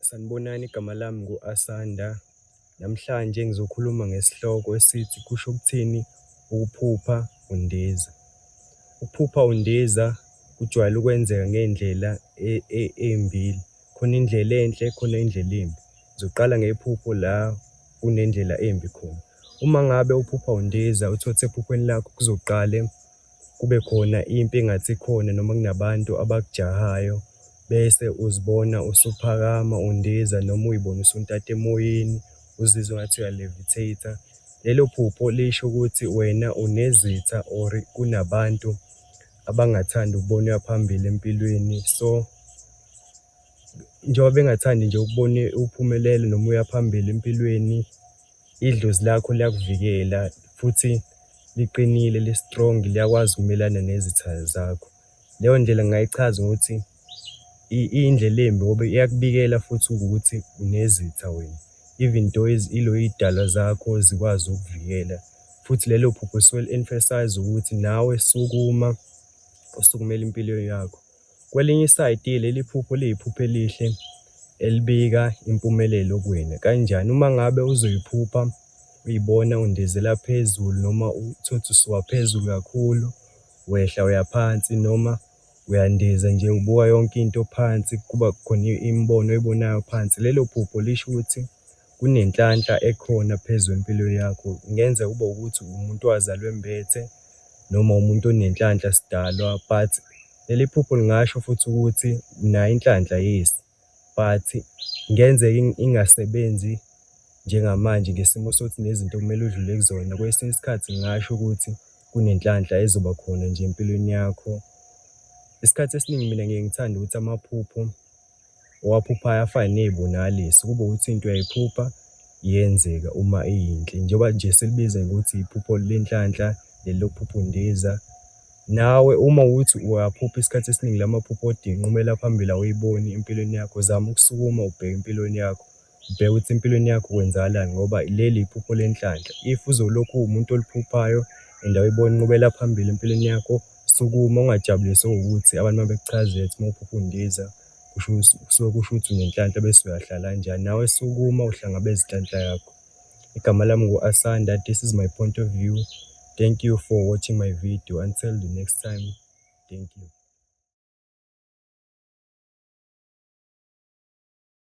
Sanibonani, igama lami ngu-Asanda. Namhlanje ngizokhuluma ngesihloko esithi, kusho ukuthini ukuphupha undiza? Ukuphupha undiza kujwayele ukwenzeka ngeyindlela eyimbili, khona indlela enhle, khona indlela embi. Ngizoqala ngephupho la kunendlela embi khona. Uma ngabe uphupha undiza, uthole ukuthi ephupheni lakho kuzoqale kube khona impi engathi ikhona noma kunabantu abakujahayo, bese uzibona usuphakama undiza noma uyibone usuntanta emoyeni, uzizwe engathi uya-levitate-a. Lelo phupho lisho ukuthi wena unezitha or kunabantu abangathandi ukukubona uya phambili empilweni. So, njengoba bengathandi nje ukukubona uphumelele noma uya phambili empilweni, idlozi lakho liyakuvikela futhi liqinile, li-strong, liyakwazi ukumelana nezitha zakho. Leyo ndlela ngingayichaza ngokuthi iyindlela embi ngoba iyakubikela futhi ukuthi unezitha wena, even though ilo, iyidalwa zakho zikwazi ukukuvikela. Futhi lelo phupho lisuke li-emphasise-a ukuthi nawe sukuma, usukumele impilo yakho. Kwelinye isayidi, leli phupho liyiphupho elihle elibika impumelelo kuwena. Kanjani? Uma ngabe uzoyiphupha uyibona undizela phezulu, noma uthole ukuthi usuka phezulu kakhulu, wehla uya phansi, noma uyandiza nje ubuka yonke into phansi, kuba khona imibono oyibonayo phansi. Lelo phupho lisho ukuthi kunenhlanhla ekhona phezu kwempilo yakho. Kungenzeka kube ukuthi umuntu owazalwa embethe, noma umuntu onenhlanhla sidalwa, but leli phupho lingasho futhi ukuthi unayo inhlanhla yes, but kungenzeka ingasebenzi njengamanje ngesimo sokuthi kunezinto okumele udlule kuzona. Kwesinye isikhathi ngingasho ukuthi kunenhlanhla ezoba khona nje empilweni yakho. Isikhathi esiningi mina ngiye ngithande ukuthi amaphupho owaphuphayo afane ney'bonakaliso, kube ukuthi into uyayiphupha iyenzeka uma iyinhle. Njengoba nje silibiza ngokuthi iphupho lenhlanhla, leli lokuphupha undiza. Nawe uma kuwukuthi uyaphupha isikhathi esiningi la maphupho kodwa inqubela phambili awuyiboni empilweni yakho, zama ukusukuma ubheke empilweni yakho. Ubheke ukuthi empilweni yakho kwenzakalani ngoba leli iphupho lenhlanhla. If uzolokhu uwumuntu oliphuphayo and awuyiboni inqubela phambili empilweni yakho, sukuma ungajabuliswa ukuthi abantu uma bekuchazela ukuthi uma uphupha undiza, kusho ukuthi, kusuke kusho ukuthi unenhlanhla bese uyahlala kanjani. Nawe sukuma uhlangabeze inhlanhla yakho. Igama lami ngu-Asanda, this is my point of view. Thank you for watching my video. Until the next time, thank you.